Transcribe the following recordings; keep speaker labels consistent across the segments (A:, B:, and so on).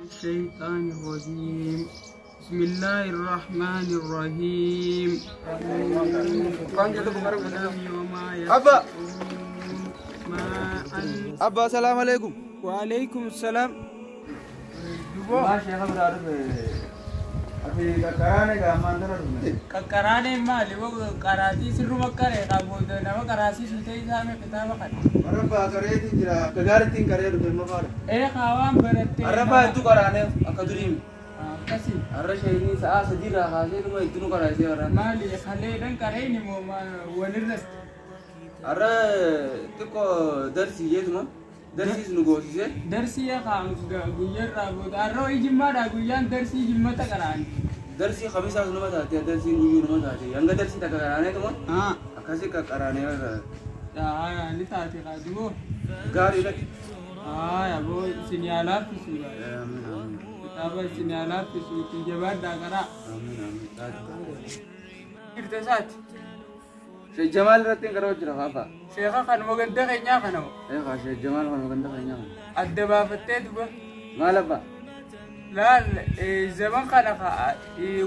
A: الشيطان الرجيم بسم الله الرحمن الرحيم. وما
B: Abba.
A: ما أنت
B: Abba, salaamu alaikum.
A: وعليكم السلام.
B: Maa sheekha biraa dhufe. Ati qaqqaraane gaammaan dura dhufne.
A: Qaqqaraaneen maali? Qaraatii sirruma qaree qabooda nama qaraasiisu ta'e isaa mee kitaaba kana.
B: Arrabaa qareetiin jira. Akka gaariitiin qaree dhufe ma faadha.
A: Ee kaawaan barattee.
B: Arrabaa hedduu qaraane akka duriimi.
A: Akkasii.
B: Arra sheekni sa'aa sadiirraa kaasee dhuma hedduu nu qaraasee warra.
A: Maali kaleedhan qareen immoo walirratti.
B: Arra xiqqoo darsii jeetuma. Darsiis nu goosisee.
A: Darsii kaan guyyaarraa booda har'a wayii jimmaadha guyyaan darsii jimmata qaraani.
B: Darsii kamisaas numa taate, darsiin guyyuu numa taate. Hanga darsii takka qaraaneetuma akkasii qaqqaraanee warra.
A: Ni taate kaadiboo.
B: Gaariidha.
A: Yaa boo isin yaa laaffisu.
B: Amiin amiin.
A: Kitaaba isin yaa laaffisu itti jabaadhaa qaraa.
B: Amiin amiin.
A: Jirta isaati.
B: Sheekh Jamaal irratti hin qaroo jira faafaa.
A: Sheeka kanuma ganda keenyaa kana moo?
B: Eegaa Sheekh Jamaal kanuma ganda keenyaa kana.
A: Adda baafattee duba.
B: Maal abbaa?
A: Laal zaman kana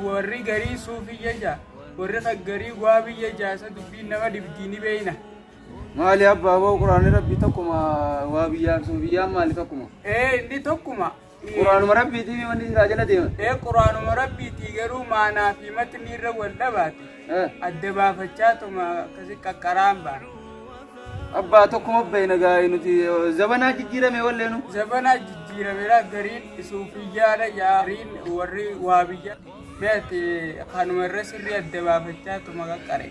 A: warri garii suufiyya jaa warri garii waabiyya jaa isa dubbiin nama dhibdii ni beeyna.
B: Maali abbaa boo, quraanni rabbii tokkuma, waa biyyaaf suufiyyaan maali tokkuma.
A: Ee inni tokkuma.
B: Quraanuma rabbiitii wanni silaa jala deeman.
A: Ee quraanuma rabbiitii garuu maanaa fi matni irra wal dhabaate. Adda baafachaa tuma akkasi qaqqaraan baana.
B: Abbaa tokkuma beeyna gaa'ee nuti zabanaa jijjiirame walleenu.
A: Zabanaa jijjiirameera gariin suufiyyaadha gariin warri waabiyya. Beeti kanuma irra sirrii adda baafachaa tuma qaqqare.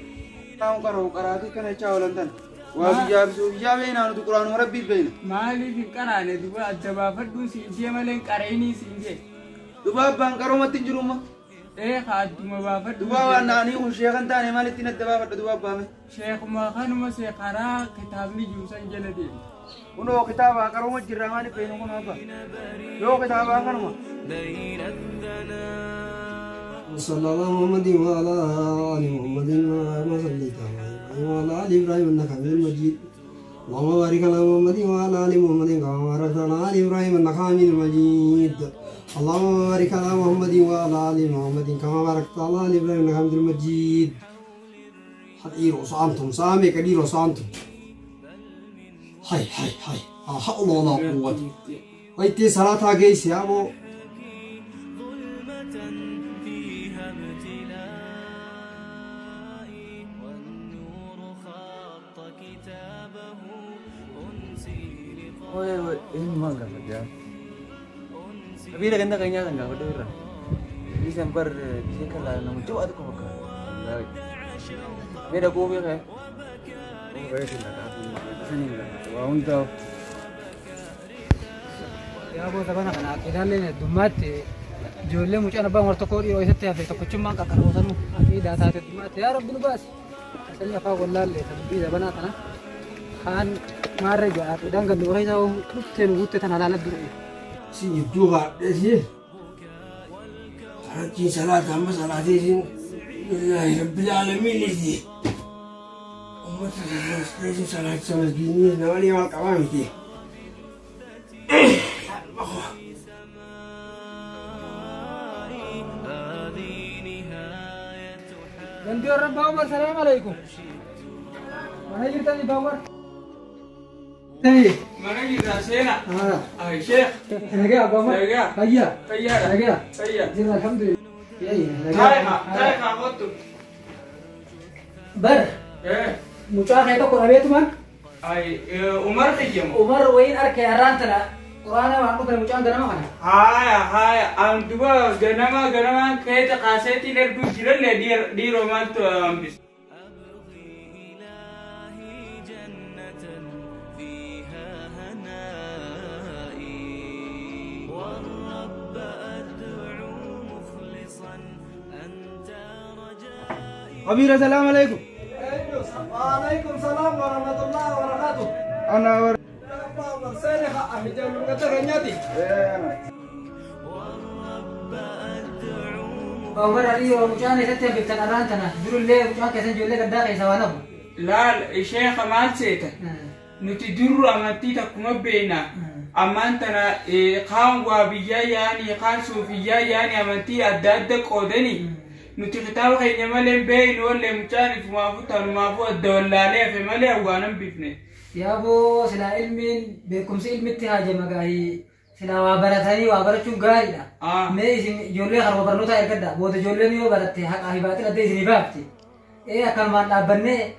B: Waan qaroo qaraatii kana jechaa oolan tan. Waa biyyaaf suufiyyaa beeynaa nuti quraanuma rabbii beeyna.
A: Maaliif hin qaraane duba adda baafadhuun siin jee malee hin qareenii siin jee.
B: Duba abbaan qaroomatti hin jirumma.
A: Ee adduma baafadhu.
B: Duba waan naanii kun sheekan taane maalittiin adda baafadha duba abbaame?
A: Sheekuma kanuma see karaa kitaabni jiru san jala deema.
B: Kunoo kitaaba qarooma jirra maaliif beeynu kunoo abbaa. Yoo kitaabaa kanuma.
C: صلى الله محمد وعلى آل محمد كما صليت على إبراهيم وعلى آل إبراهيم إنك حميد مجيد. اللهم بارك على محمد وعلى آل محمد كما باركت على آل إبراهيم إنك حميد مجيد. اللهم بارك على محمد وعلى آل محمد كما باركت على آل إبراهيم إنك حميد مجيد. حدير وصامتم سامي كدير وصامتم. هاي هاي هاي لا حول ولا قوة. ويتي صلاة جيس يا أبو.
D: فيها ابتلائي والنور خط كتابه أنسي لقاء.
B: Eenyumaan gaafadhaa? Qabiila ganda keenyaa kan gaafadhu irra. Bisan bar bisee kan laalu nama jabaa tokko fakkaata. Mee dhaquu beekee? Waa hundaa'u.
E: Yaa boo sabana kana aqidaallee heddummaatti ijoollee mucaan abbaan war tokko dhiiroo isatti hafe tokkochummaan qaqqaroosanuu aqiidaa taate heddummaatti yaa rabbi nu baasi. Asanii afaan wallaallee dubbii zabanaa tana kaan maarra jaa aqiidaan kan duba keessa dhuftee nu guutte tana laala dure.
C: Si jidduu baadhee Salatiin salaata amma salaatiin lillahi rabbil aalamiin iti. Uummata kana salaachisa masgiinni nama ni maal qabaa miti.
D: هذه نهاية.
E: Gandi warra Abbaa Umar, salaam alaikum. Mana jirtan Abbaa Umar?
A: Mana jirra seenaa. Ay sheekh.
E: Nagaa Abbaa Umar.
A: Nagaa.
E: Fayyaa.
A: Fayyaadha.
E: Nagaa.
A: Fayyaa.
E: Jirra alhamdulillah.
A: Taayikaa taayikaa kottu.
E: Bar
A: Ee.
E: mucaa kee tokko dhabeetumaan
A: Ay Umar xiyyamu.
E: Umar wayiin arkee har'aan tana quraana waan dhufe mucaan ganama kana.
A: Haya haya an duba ganama ganamaan keeta kaaseetiin erguu jirallee dhiiroo maaltu hambise.
D: أبغي إلهي جنة فيها هنائي والرب أدعو مخلصا أنت رجائي.
B: Qabiila, salaamu alaikum.
C: وعليكم السلام ورحمة الله وبركاته.
B: Ana war.
C: Abbaa Umar seeni haa ijoollee ganda keenyaati.
D: والرب أدعو.
E: Abbaa Umar dhiiroo mucaan isatti hambiftan har'aan tana durullee mucaan keessan ijoollee gaddaa keessa waan hafu.
A: Laal sheekha maal seeta? Nuti durru amantii takkuma beekna. Ammaan tana kaan waa biyyaa yaani kaan suufiyyaa yaani amantii adda adda qoodani. Nuti kitaaba keenya malee hin beeknu wallee mucaan ifumaafuu tanumaafuu adda wallaalee hafe malee waan hambifne.
E: Yaaboo silaa ilmiin beekumsi ilmitti haajama gaahii silaa waa baratanii waa barachuun gaariidha. Mee isin ijoollee harma barnootaa ergadha. Booda ijoolleen yoo baratte haqaa fi baaxila adda isinii baafti. Akkanumaan dhaabbannee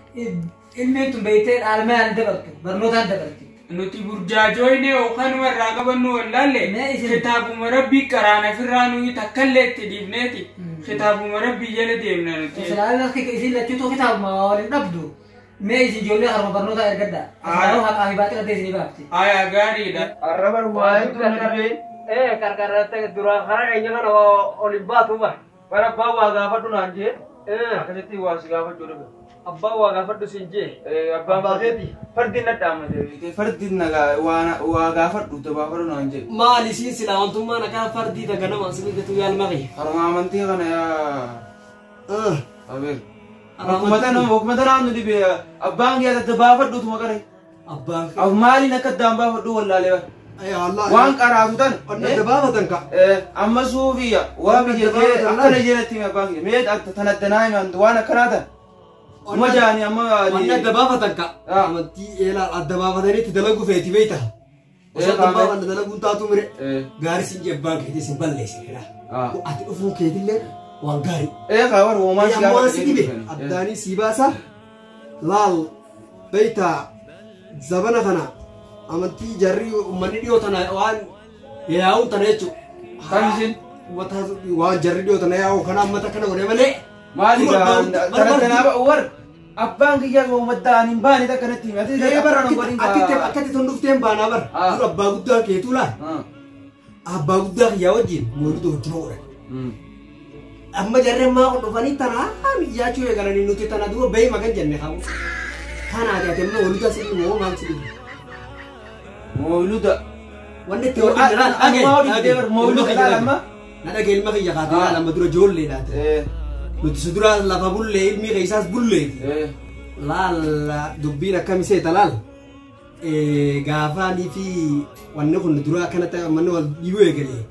E: ilmiin tun beektee dhaalmayaan dabartu barnootaan dabarti.
A: Nuti burjaajoyne yookaan irraa qabannu wallaalle kitaabuma rabbii qaraana ofirraa nuyi takkallee itti dhiifneeti kitaabuma rabbii jala deemna nuti.
E: Silaa isin lachuutu kitaabuma waa waliin dhabdu. Mee isin ijoollee harma barnootaa ergadha. Silaa haqaa fi baaxila adda isinii baafti.
A: Aya gaariidha.
B: Arraba waa'ee dhibee.
F: Qarqarratti duraan karaa keenya kana ol hin baatu bara.
B: Bara abbaa waa gaafadhu naan jee. Akkasitti waa si gaafachuu dhufe.
F: Abbaa waa gaafadhu siin jee.
B: Abbaan
F: keeti.
B: Fardi na dhaamate. Fardi na waa gaafadhu gaafadhu naan jee.
F: Maali siin silaa wantummaan akka fardii daganama sin hojjetu yaalma kiyya.
B: Harma amantii kana yaa. Abeer. Akkuma tanaan nu dhibee abbaan kiyya adda baafadhuutu maqaree.
C: Abbaan.
B: Maaliin akka addaan baafadhu wallaalee bara. Waan qaraatu tan.
C: Qonna gabaafatan ka.
B: Amma suufiyya waa biyya kee akkana jedhatti abbaan kiyya mee tan addanaa himan waan akkanaa tan. Uma jaani amma.
C: Qonna adda baafatan ka. Amantii eelaa adda baafatanii itti dalagu feeti beeyta. Osoo adda baafanna dalaguun taatu mire. Gaarii siin abbaan keetii sin balleessinedha. Ati dhufuun keetillee waan gaarii.
B: Kaa war uumaan si
C: Ammoo si dhibe addaanii sii baasa laal beeyta zabana kana amantii jarri uummanni dhiyoo tana waan yaa'uun tana jechuudha.
B: Kamisin?
C: Waan jarri dhiyoo tana yaa'u kana ammata kana godhe malee.
B: Maali gaa war abbaan kiyyaa uummataan hin baane takkanatti hime.
C: Akkatti tun dhufteen baanaa bara. Dur abbaa guddaa keetuu laal. Abbaa guddaa kiyyaa wajjin mootii hojii godhan. Amma jarreen maa dhufanii tanaa miyyachuu eegalanii nuti tana dura bahee magan jenne qabu. Kanaati ati amma woluda si moo maal si dhibu?
B: Mawluda.
C: Wanni itti waliin jiraan dhagee.
B: Mawluda ilaala.
C: Na dhagee ilma kiyya kaatee ilaala amma dura ijoolleedhaati. Nuti si dura lafa bullee ilmi keessaas bulleeti. Laal dubbiin akkami seeta laal. Gaafaanii fi wanni kun dura akkana ta'e manni wal dhibuu eegalee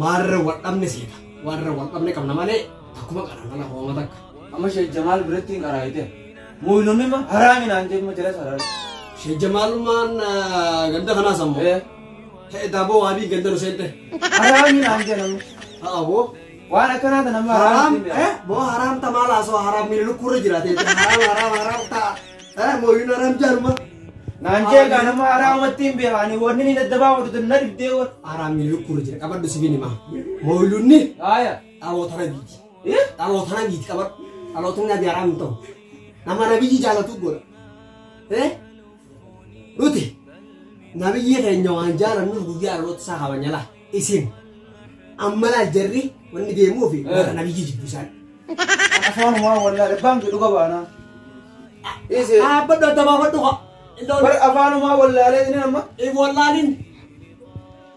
C: maarra wal dhabne seeta. Warra wal dhabne qabna malee takkuma qarana lafa hooma takka.
B: Amma Sheekh Jamaal biratti hin qaraayite. Mawludni ma haraami naan jee ma jala sarara.
C: Sheekh Jamaalumaan ganda kanaas ammoo. Daaboo waabii ganda nu seente.
B: Haraami naan jee namni.
C: Haa boo.
B: Waan akkanaa ta nama
C: haraam. Boo haraam ta maal haasoo haraam miila lukkuurra jiraate. Haraam haraam haraam ta'a. Mooyuun haraam jaaruma.
B: Naan jee gaa nama haraamatti hin beekani wanni ni daddabaafatu na dhibdee war.
C: Haraam miila lukkuurra jira qabadhu sibiin himaa. Mooyuunni.
B: Haaya.
C: Dhaloota nabiiti. Dhaloota nabiiti qabadhu. Dhalootni nabi haraam hin ta'u. Nama nabiyyi jaalatu godha. Nuti nabiyyi keenya waan jaalannuuf guyyaa dhaloota isaa kabajna laa. Isin amma laal jarri wanni deemuufi warra nabiyyi jibbu isaan.
B: Afaanumaa wallaahi abbaan kee dhuga baanaa.
C: Dhaabbadhu adda baafadhu haa.
B: Bara afaanumaa wallaalee inni amma.
C: Wallaalin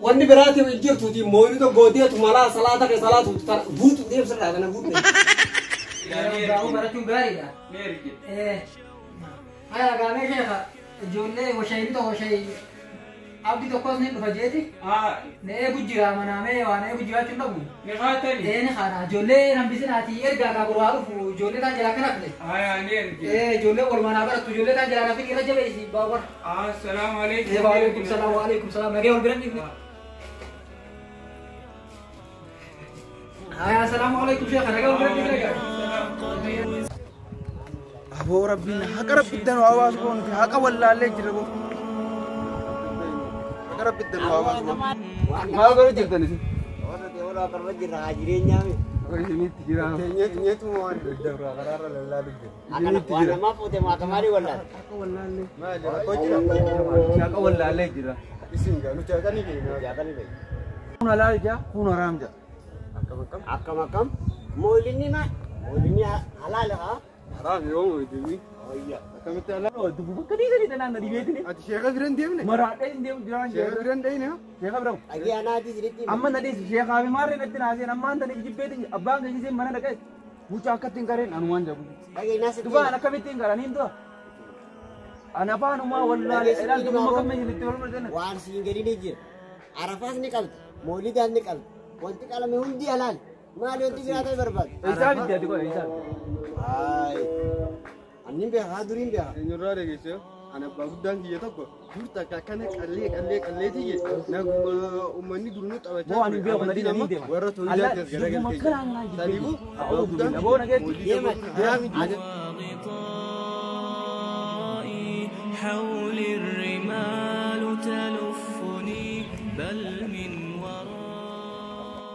C: wanni biraati hin jirtuuti mooyinii tokko gooteetu malaa salaata kee salaatu guutu deemsirraa kana guutu.
E: Baa'uu barachuun gaariidha. Haya gaamee sheekha ijoollee washayini tokko washayi abdii tokkos ni dhufa jeeti. Na eegu jira manaamee waan eegu jiraachuu hin dhabu.
A: Ni qaatani.
E: Ni qaana ijoollee hambisinaati ergaa gaa borwaa dhufu ijoollee taan jalaa kana file.
A: Haya ni erge.
E: Ijoollee wal manaa barattu ijoollee taan jalaa nafi irra jabeessi baawar.
A: Assalaamu alaikum.
E: Wa alaikum salaam wa alaikum salaam nagee wal bira dhiifne. Haya assalaamu alaikum sheekha nagee wal bira dhiifne.
B: Aboo rabbiin haqa rabbiidhaan hawaasa goonu haqa wallaallee jira goo. Haqa rabbiidhaan hawaasa goonu. Maal godhu jirtan isin?
C: Warra qarra jirra jireenyaa mi.
B: Isinitti jira.
C: Teenyeetu waan dabra karaarra lallaalu jira.
B: Isinitti jira.
F: Waan namaa fuute maatamaarii wallaale.
C: Haqa wallaallee. Maali rakkoo jira?
B: Haqa wallaallee jira.
C: Isin gaa nuti haqanii beekna.
F: Haqanii beekna.
B: Kun halaal jaa kun haraam jaa.
C: Akkam akkam.
F: Akkam akkam. Moolinni ma? Moolinni halaal haa?
C: Haram yoo moolinni. Akkamitti halaal?
B: Dubbu bakka dhiisanii tanaan na dhibeetini.
C: Ati sheeka bira hin deemne?
B: Maraadhee hin deemu jiraan
C: sheeka bira hin deemne?
B: Sheeka bira.
F: Dhagee anaati siritti.
B: Amma na dhiisi sheekaa fi maarree natti naaseen amma anta jibbeeti abbaan keessa mana dhaqee mucaa akkatti hin qareen anumaan jabu.
F: Dhagee naasitti.
B: Dubaan akkamitti hin qaran hin du'a. Ana afaanumaa wallaalee ilaal dubbuma kam itti wal martee.
C: Waan siin gadi ni jira. Arafaas ni qabdi. Moolidaas ni qabdi. Wanti qalame hundi halaal. Maali wanti jiraata barbaadu?
B: Isaa bitti ati qofa isaa.
C: Hayi. Annin beekaa duriin beekaa.
G: Eenyurraa dhageessee ani abbaa guddaan kiyya tokko dur takka akkana qallee qallee qallee tiyye uummanni durnuu taphachaa
B: Moo ani beeku na dhiisanii deema.
G: warra tooyidaa keessa garagaltee jira. Saniifuu abbaa guddaan
B: Aboo nageetti.
G: moolida haraami jedhe.
D: وغطائي حولي الرمال تلفني بل من ورائي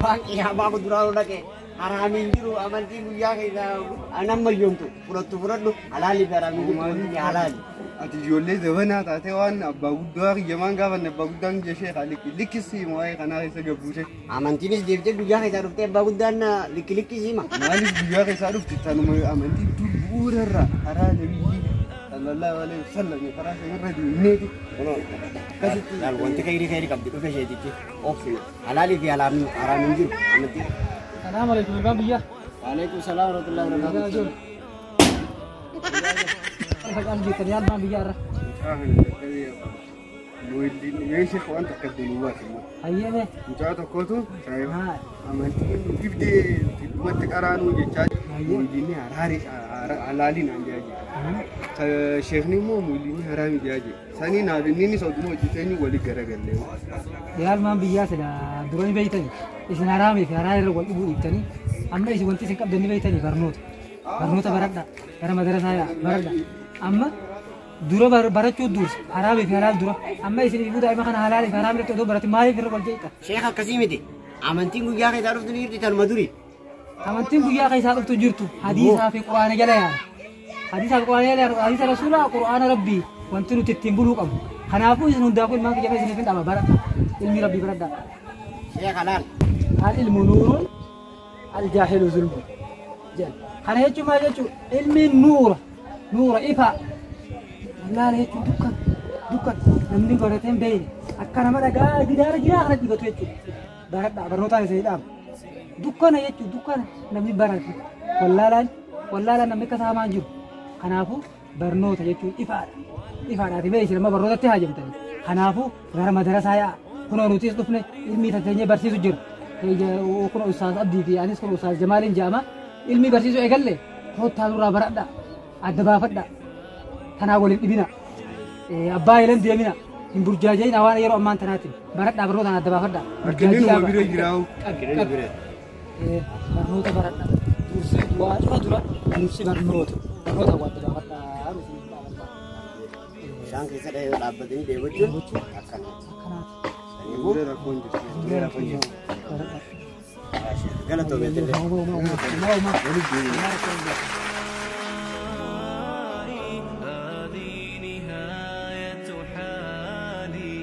C: Waaqni abbaa kuduraa dhaqee haraamiin jiru amantii guyyaa keessaa anan mayyoomtu fudhattu fudhadhu halaalii fi haraamiin jiru wanti halaali.
G: Ati ijoollee zabanaa taatee waan abbaa guddaa kiyyamaan gaafanne abbaa guddaan kiyya sheekha likkisii waa'ee kanaa keessa gabbuuse.
C: Amantiinis deebitee guyyaa keessaa dhuftee abbaa guddaan likki likkisii ma.
G: Maaliif guyyaa keessaa dhufti tanuma amantii dur bu'uura irraa karaa nabiyyi sallallahu alaihi wasallam karaa sanarra deemneeti.
C: Akkasitti wanti khayrii khayrii qabdi dhufe isheetitti obsi halaalii fi haraamiin jiru amantii.
E: Salaam alaikum ilmaan biyyaa.
C: Waalaikum salaam warahmatullahi wabarakatuh.
E: Facaan jettanii ilmaan biyyaa irra.
G: Mee sheekha waan takka deemu baase immoo.
E: Hayyee
G: Mucaa tokkotu amantii dibdee dhumatti qaraanuu jechaa muullinni haraari halaaliin aan jaa jira. Sheekni immoo muullinni haraami jaa jira. Sanii naaf inni sodduma hojjeteenyu walii garagallee.
E: Ilmaan biyyaa sila dura ni beeytanii isin haraamii fi haraa irra wal dhibuu dhiibtanii amma isin wanti isin qabdan ni beeytanii barnoota. Barnoota baradha gara madarasaa yaa baradha amma dura barachuu dursa haraamii fi halaal dura amma isin ifuu daa'ima kana halaalii fi haraam irratti odoo barate maaliif irra wal jeeqxa?
C: Sheekha akkasii miti. Amantiin guyyaa keessaa dhuftu ni jirti tanuma duri.
E: Amantiin guyyaa keessaa dhuftu jirtu hadiisaa fi quraana jala yaala. Hadiisaa fi quraana jala yaala hadiisa rasuulaa quraana rabbii wanti nuti ittiin buluu qabnu. Kanaafuu isin hundaafuu ilmaan kiyya isiniif hin dhama baradha. Ilmi rabbii baradha.
C: Sheekha laal.
E: Al-ilmu nuurun al-jaahilu zulmun. Jedha. Kana jechuun maal jechuun ilmiin nuura nuura ifa. Wallaala jechuun dukkan dukkan namni baratee hin beekne akka nama dhagaa gidaara jiraa kana dibatu jechuudha. Baradha barnootaan isin dhaama. Dukkana jechuun dukkana namni barate wallaalaan wallaalaan namni akka saamaan jiru. Kanaafuu barnoota jechuun ifaadha. Ifaadhaati mee isin amma barnootatti haajamtanii. Kanaafuu gara madarasaa yaa'a. Kunoo nutis dhufne ilmii tanteenyee barsiisu jira. Kunoo Ustaaz Abdii fi anis kunoo Ustaaz Jamaaliin jedhama. Ilmii barsiisuu eegalle kottaa nurraa baradha. Adda baafadha. Tanaa waliin dhibina. Abbaa eelan deemina. Hin burjaaja'ina waan yeroo ammaan tanaatiin. Baradhaa barnootaan adda baafadha.
G: Rakkinni numa bira jiraa'u.
E: Barnoota baradha. Dursi waa cufa dura dursi barnoota. Barnoota waa adda baafadha.
C: Bishaan keessa dhaabbatanii deebachuun akkana.
E: Akkanaati.
G: Dura rakkoon jirti.
C: Dura rakkoon jirti. Galatoomee illee.
D: هذه نهاية حالي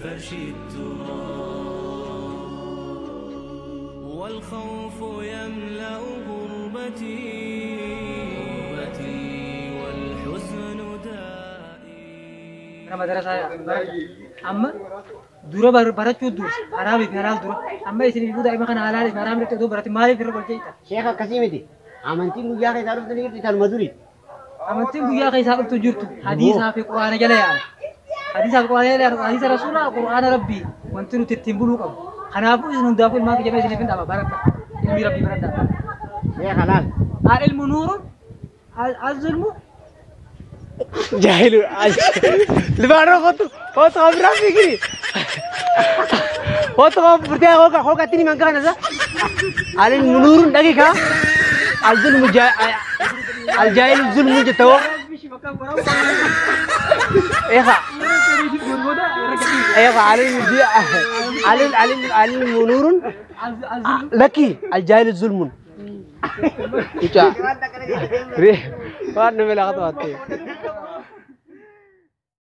D: فرش التراب والخوف يملأ غربتي والحزن دائي
E: Gara madarasaa yaa'a baradha. Amma dura barachuu dursa haraamii fi halaal dura amma isin ifuu daa'ima kana halaalii fi haraam irratti odoo barate maaliif irra wal jeeqxa?
C: Sheekha akkasii miti. Amantiin guyyaa keessaa dhuftu ni jirti tanuma duri.
E: Amantiin guyyaa keessaa dhuftu jirtu hadiisaa fi quraana jala yaala. Hadiisaa fi quraana jala yaala hadiisa rasuulaa quraana rabbii wanti nuti ittiin buluu qabnu. Kanaafuu isin hundaafuu ilmaan kiyya isiniif hin dhama baradha. Ilmi rabbii baradha.
C: Sheekha laal.
E: Al-ilmu nuurun al-zulmu
F: Jaahilu libaano qotu qotu qabraa fikri qotu furtee qoka qoka tini man kana sa alin nurun dakika al zulmu al jahil zulmu jetawo eha eha alin alin alin alin nurun laki al jahil zulmun Uca. Re, waan nama laqatu watte.